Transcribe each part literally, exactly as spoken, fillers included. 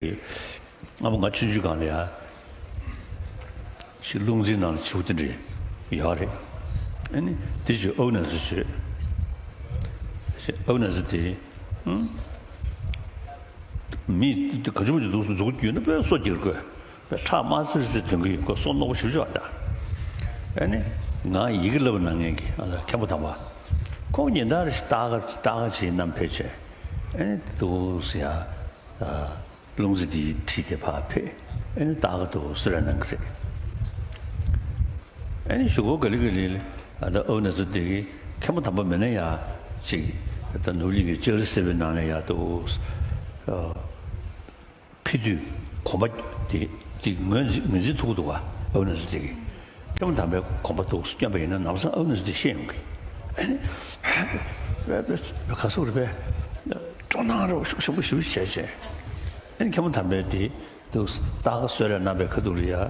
ཨ་མ་ང་ཆུང་ཆུང་སྒང་ལ་ཡ། ཞིག་རླུང་རྫིའི་ནང་ལ་བྱིའུ་དེ་འདྲ་ཡོད་རེད། ཨ་ནི་དེ་ཅིག་ཨའུ་ནས་ཟེར་བྱོས། ཨའུ་ནས་ཟེར་དེ། ཨང་། མི་དེ་ག་ཅུང་མ་ཅུང་འདུག་སེ་འཛུགས་རྒྱུ་ཡོད་ན་དཔེ་སོ་སྐྱེལ་དགོས། དཔེ་ཁྲག་དམར་ཙིར་ཙིར་ཐོན་གྱི་ཡོད། ཁོ་སོ་རྣོ་པོ་ཞེ་པོ་ཅིག་ཡོད་རེད། ཨ་ནི་ང་ཡི་གེ་བསླབ་གནང་མཁན་གྱི་ཨ་ལ་མཁན་པོ་དམ་པ། ཁོང་ཉིན་ལྟར་རེ་ཞིག་ལྟ་ག་ལྟ་ག་བྱེད་ནམ་ཕེབས་བྱས། ཨ་ནི་འདུག་སེ་ཡ། རླུང་རྫི་དེའི་འཁྲིས་དེ་ཕར་ཕེབས། ཨ་ནི་ལྟ་ག་འདུག་གསོལ་རས་གནང་གི་རེད། ཨ་ནི་གཞུག་གུ་ག་ལེ་ག་ལེ་ལ་ཨ་ད་ཨའུ་ནས་ཟེར་དེ་གི་མཁན་པོ་དམ་པ་མེད་ན་ཡ་ཅིག་ད་ནོར་གླིང་གི་ལྕགས་རི་སེར་པོའི་ནང་ལ་ཡ་འདུག་ཨ། ཕེབས་དུས་གོམ་པ་དེ་དེ་ངོས་འཛིན་ངོས་འཛིན་ཐུབ་ཀྱི་འདུག་ག་ཨའུ་ནས་ཟེར་དེ་གི་མཁན་པོ་དམ་པའི་གོམ་པ་འདུག་སེ་སྙོམས་པ་ཡིན་ན་ལམ་སང་ཨའུ་ནས་ཟེར་དེ་ཤེས་ཡོང་གི། ཨ་ནི་ག་སོག་རེད་པས། སྤྲོ་སྣང་རོགས་ཞུ་ཞུ་ཞུ་བྱས་བྱས། ཨ་ནི་མཁན་པོ་དམ་པས་དེ་འདུག་སེ་ལྟ་ག་གསོལ་རས་གནང་པའི་ཁ་ཐུག་ལ་ཡ། ཨ་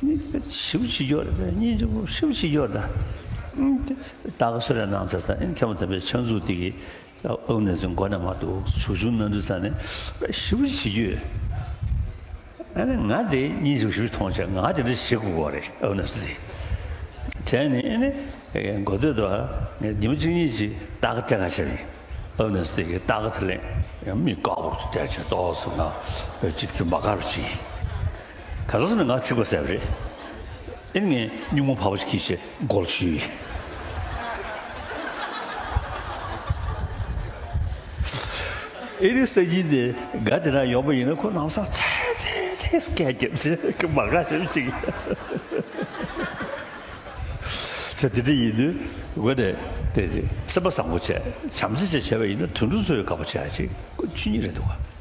ནི་ཞེ་པོ་བྱེད་ཀྱི་ཡོད་རེད་པས། སྙིང་རྗེ་པོ་ཞེ་པོ་བྱེད་ཀྱི་ཡོད་རེད་ད། ཨ་ནི་དེ་ལྟ་ག་གསོལ་རས་གནང་ཚར་ད་ཨ་ནི་མཁན་པོ་དམ་པས་ཕྱག་མཛུབ་དེ་གི་ཨའུ་ནས་ཟེར་མགོ་ནས་མར་འདུག་སེ་བྱུག་བྱུག་གནང་དུས་ཙང་ནས་ཞེ་པོ་བྱེད་ཀྱི་ཡོད། ཨ་ནི་ང་དེ་སྙིང་རྗེ་པོ་ཞེ་པོ་མཐོང་བྱས་ང་དེ་འདྲ་བྱེད་དགོས་པ་རེད། ཨའུ་ནས་ཟེར་དེ་བྱས་ནས། ཨ་ནི་མགོ་སྟོད་དུ་ངས་ཉི་མ་གཅིག་གཉིས་ཅིག་ལྟ་ག་སྤྲད་ག་བྱས་པ་ཡིན། ཨའུ་ནས་ཟེར་དེ་གི་ལྟ་ག་དེ་ལེན་ཡང་མི་དཀར་པོ་བལྟས་བྱས་ཏོག་ཙམ་ང་བས་གཅིག་ཏུ་མ་དགའ་རུ་བྱས། ག་ཚོད་ཟེར་ན་ང་ཚིག་པ་ཟེར་བ་རེད། ཨེ་ངས་སྙུང་མོ་ཕ་བ་ཞིག་གིས་བྱས་མགོ་ལ་གཞུས་ཡིན། ཨེ་རི་ས་ཡིན་ཏེ་དགའ་དེ་འདྲ་ཡོང་པ་ཡིན་ན་ཁོ་ནམ་སང་ཚེ་ཚེ་ཚེ་སྐད་རྒྱབ་ཚེ་མ་དགའ་ཞེ་པོ་ཅིག་ཚེ་དེ་འདྲ་ཡིན་དུས་འོ་དེ་དེ་དེ་སེམས་པ་བཟང་པོ་བྱས་བྱམས་བརྩེ་བྱས་བྱས་པ་ཡིན་ན་དུད་འགྲོ་ཚོས་དགའ་པོ་བྱས་ཅིག་ཁོ་ཆོས་ཉིད་རེད་འདུག་ག